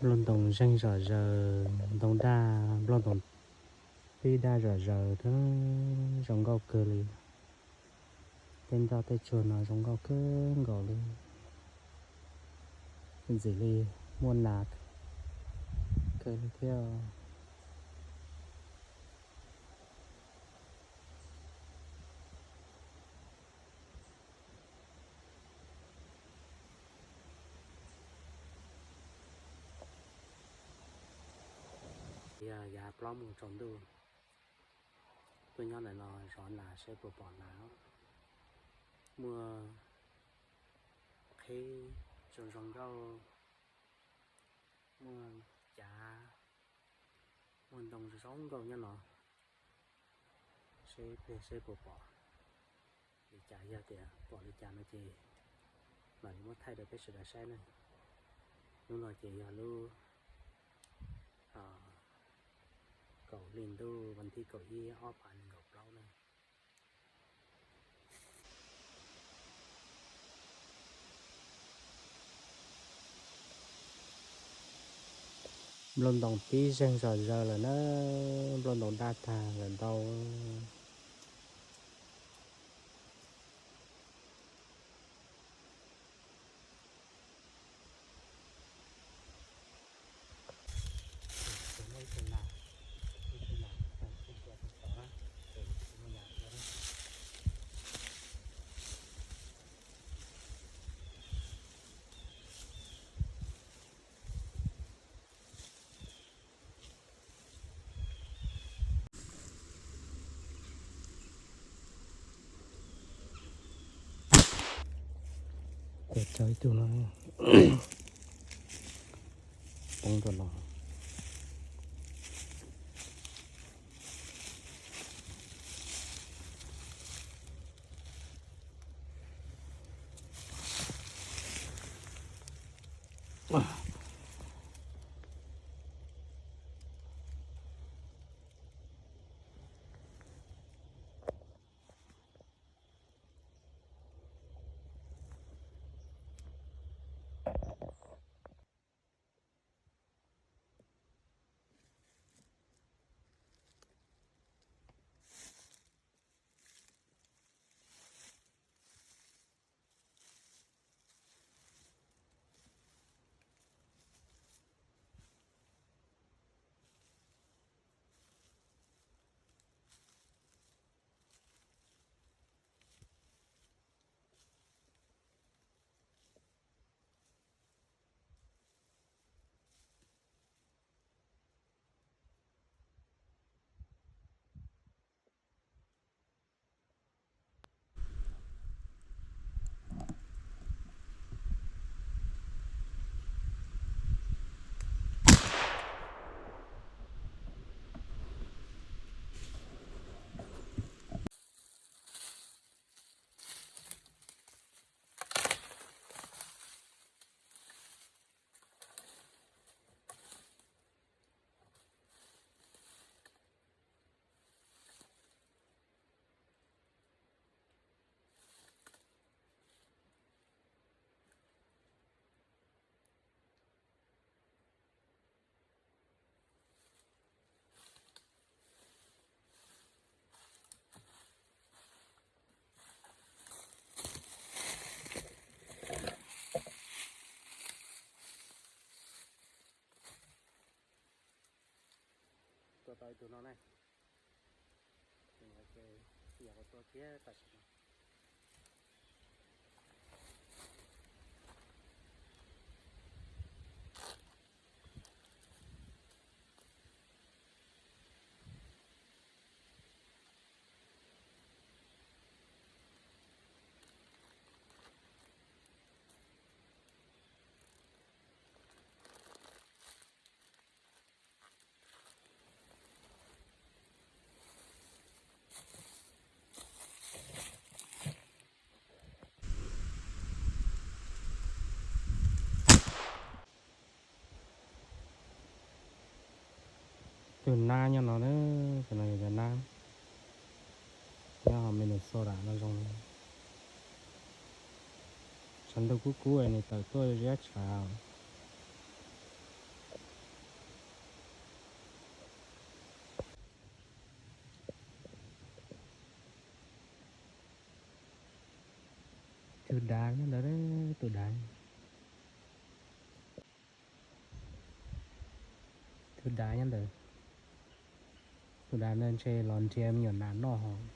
Nplooj ntoo zeeg zom zaws, ntoo daj, nplooj ntoo pib daj zom zaws, zoo nkauj kawg li. Tej ntoj tej tsuag no zoo nkauj kawg nkaus li. Ntxim li muaj nas kawg li thiab. Yog yav plaub moos tsaus ntuj, tuaj nyob ntawm no zov nas seb puas pom nas. Muaj qhib zoo zoo nkauj, muaj cav, muaj ntoo zoo nkauj nyob no, seb pliag seb puas pom li cas. Yog tias pom li cas no ces mam li muab thaij rau peb sawv daws saib na. Lub no ces yog lub kaum hli ntuj vas thib kaum ib ob phav nees nkaum plaub na. Nplooj ntoo pib zeeg zom zaws lawm na, nplooj ntoo daj tag lawm ntau. Cog ib tug no, poob rau no. Tua tau ib tug no ne. Ces yog tua kiag tam sim no. Tus nab nyob no, tus no yog cov nab nyob hauv Minnesota no zoo. Tshav ntuj kub kub es nws tawm tuaj ziab tshav. Tus dav nyob ntawd, tus dav, tus dav nyob ntawd. Tus dav ntawd ntshe los nrhiav me nyuam nas noj hos.